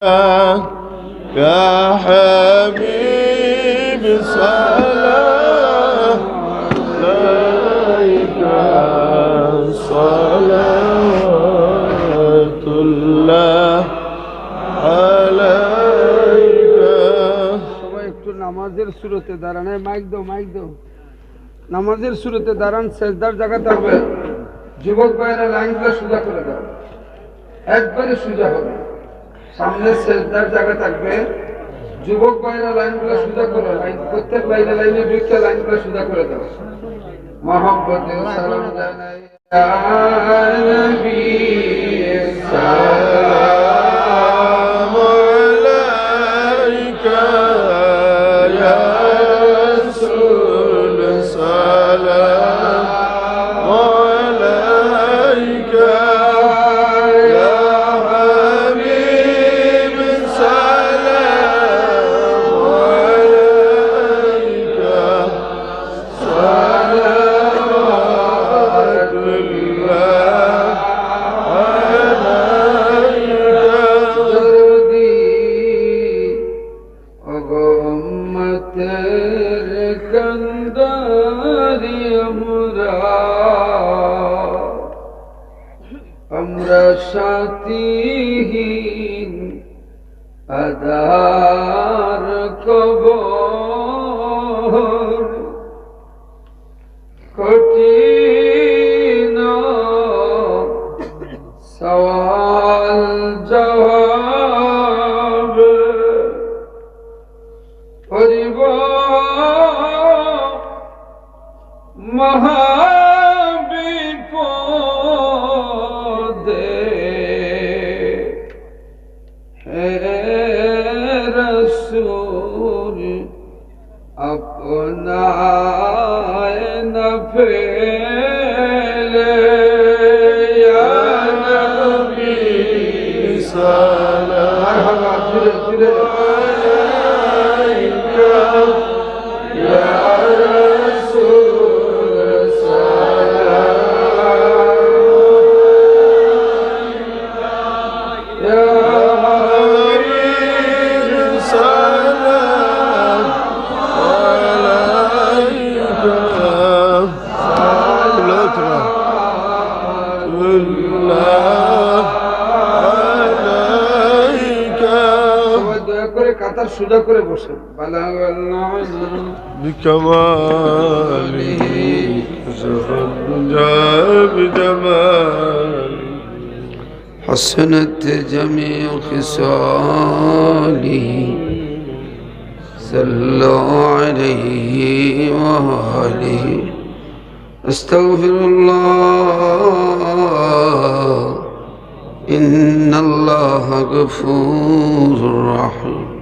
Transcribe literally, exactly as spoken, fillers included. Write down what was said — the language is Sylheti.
يا حبيب سلام عليك، صلاة الله عليك. সবাই একটু নামাজের সুরতে দাঁড়ান। এই মাইক দাও, মাইক দাও। নামাজের সুরতে দাঁড়ান, সেজদার জায়গা থাকবে। যুবক ভাইরা লাইনগুলো সোজা করে দাও, একবারে সোজা হবে। সামনে সেজদার জায়গা থাকবে। যুবক ভাইরা লাইনগুলো সোজা করো, লাইন, প্রত্যেক লাইনে লাইনে দুইটা লাইনগুলো সোজা করে দাও। মহব্বতে সালাম জানাই। يا نبي سلام عليك، يا رسول سلام عليك، يا حبيب سلام عليك، صلوات الله عليك. যদি ওগো উম্মতের কান্ডারি আমরা, আমরা সাথীহীন আধার কবর, কঠিন সওয়াল জওয়াব করিব মহাবিপদে। হে রসুল, আপনায় না পেলে, ইয়া নবী সালাম। মারহাবা, জুরে, জুরে। সবাই দয়া করে কাতার সোজা করে বসেন। بلغ المعنى بكماله، زخرف جاء بجماله، حسنت جميع خصاله، صلوا عليه وآله. أستغفر الله، إن الله غفور رحيم.